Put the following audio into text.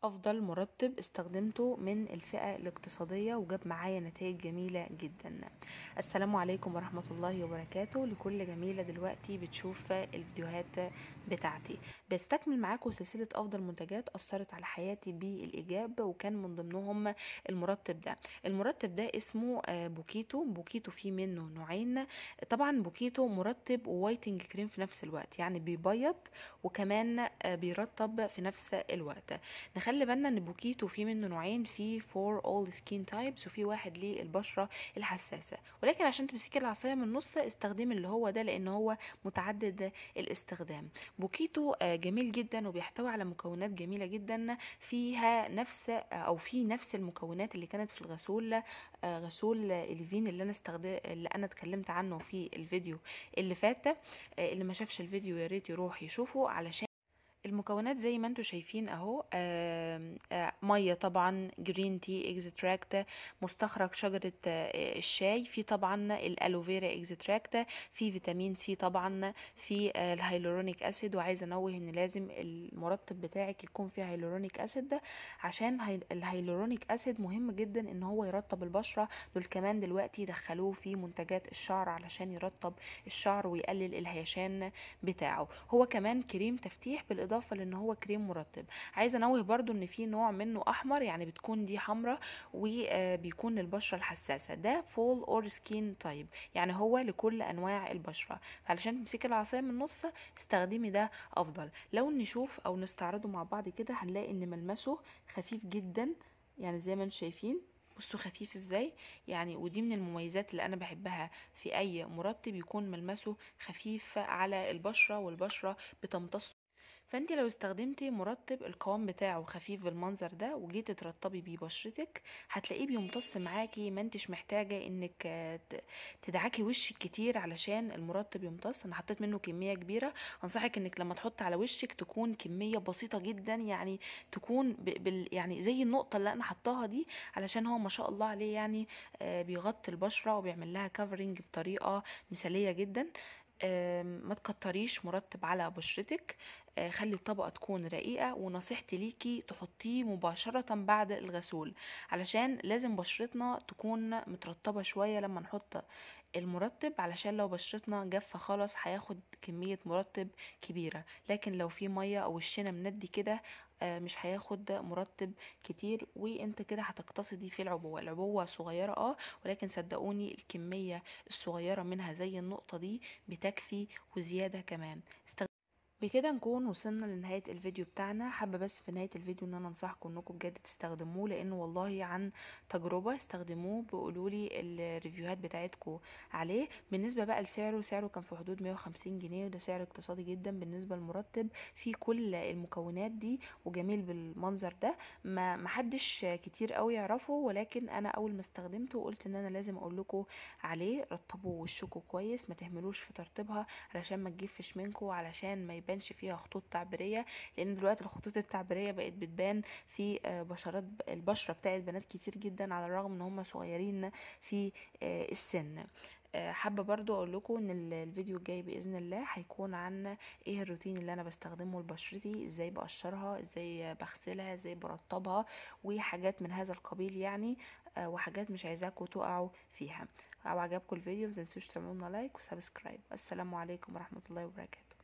افضل مرطب استخدمته من الفئة الاقتصادية وجاب معايا نتائج جميلة جدا. السلام عليكم ورحمة الله وبركاته لكل جميلة دلوقتي بتشوف الفيديوهات بتاعتي. بستكمل معاكم سلسلة افضل منتجات اثرت على حياتي بالايجاب، وكان من ضمنهم المرطب ده. المرطب ده اسمه بوكيتو. بوكيتو فيه منه نوعين طبعا. بوكيتو مرطب و whitening cream في نفس الوقت، يعني بيبيض وكمان بيرطب في نفس الوقت. نخلي بالنا ان بوكيتو فيه منه نوعين، في for all skin types وفي واحد للبشره الحساسة، ولكن عشان تمسكي العصاية من النص استخدمي اللي هو ده لان هو متعدد الاستخدام. بوكيتو جميل جدا وبيحتوي على مكونات جميلة جدا، فيها نفس او في نفس المكونات اللي كانت في الغسول، غسول الفين اللي انا اتكلمت عنه في الفيديو اللي فات. اللي ما شافش الفيديو يا ريت يروح يشوفه، علشان المكونات زي ما انتم شايفين اهو. آم آم مية طبعا، green tea extract، مستخرج شجرة الشاي، في طبعا ال aloe vera extract، في فيتامين سي طبعا، في ال hyaluronic acid. وعايزه انوه ان لازم المرطب بتاعك يكون فيه hyaluronic acid، عشان ال hyaluronic acid مهم جدا ان هو يرطب البشرة. دول كمان دلوقتي دخلوه في منتجات الشعر علشان يرطب الشعر ويقلل الهيشان بتاعه. هو كمان كريم تفتيح بالاضافة لان هو كريم مرطب. عايزه انوه برضو ان في نوع منه احمر، يعني بتكون دي حمراء وبيكون للبشره الحساسة. ده for all skin type، يعني هو لكل انواع البشرة. فعلشان تمسكي العصاية من النص استخدمي ده افضل. لو نشوف او نستعرضه مع بعض كده هنلاقي ان ملمسه خفيف جدا، يعني زي ما انتم شايفين، بصوا خفيف ازاي يعني. ودي من المميزات اللي انا بحبها في اي مرطب، يكون ملمسه خفيف على البشرة والبشره بتمتص. فانت لو استخدمتي مرطب القوام بتاعه خفيف بالمنظر ده وجيتي ترطبي بيه بشرتك هتلاقيه بيمتص معاكي، ما انتش محتاجه انك تدعكي وشك كتير علشان المرطب يمتص. انا حطيت منه كمية كبيرة، انصحك انك لما تحط على وشك تكون كمية بسيطة جدا، يعني تكون يعني زي النقطة اللي انا حطاها دي، علشان هو ما شاء الله عليه يعني بيغطي البشرة وبيعمل لها covering بطريقة مثاليه جدا. ما تكتريش مرطب على بشرتك، خلي الطبقة تكون رقيقة. ونصيحتي ليكي تحطيه مباشرة بعد الغسول، علشان لازم بشرتنا تكون مترطبة شوية لما نحط المرطب، علشان لو بشرتنا جافة خالص هياخد كمية مرطب كبيرة، لكن لو في مية او وشنا مندي كده مش هياخد مرطب كتير. وانت كده هتقتصدي في العبوة. العبوة صغيرة ولكن صدقوني الكمية الصغيرة منها زي النقطة دي بتكفي وزيادة كمان. بكده نكون وصلنا لنهاية الفيديو بتاعنا. حابة بس في نهاية الفيديو ان انا انصحكم انكم بجد تستخدموه، لانه والله عن تجربة استخدموه، بيقولولي ال review هات بتاعتكم عليه. بالنسبة بقى لسعره، سعره كان في حدود 150 جنيه، وده سعر اقتصادي جدا بالنسبة للمرطب في كل المكونات دي وجميل بالمنظر ده. ما محدش كتير قوي يعرفه، ولكن انا اول ما استخدمته قلت ان انا لازم اقول لكم عليه. رطبوا وشكم كويس، ما تهملوش في ترطيبها علشان ما تجفش منكم، علشان ما يبانش فيها خطوط تعبيريه، لان دلوقتي الخطوط التعبيريه بقت بتبان في بشرات البشرة بتاعت بنات كتير جدا، على الرغم ان هم صغيرين في السن. حابة برضو اقول لكم ان الفيديو الجاي باذن الله هيكون عن ايه الروتين اللي انا بستخدمه لبشرتي، ازاي بقشرها، ازاي بغسلها، ازاي برطبها، وحاجات من هذا القبيل يعني، وحاجات مش عايزاكم تقعوا فيها. لو عجبكم الفيديو متنسوش تعملوا لنا like و subscribe. السلام عليكم ورحمة الله وبركاته.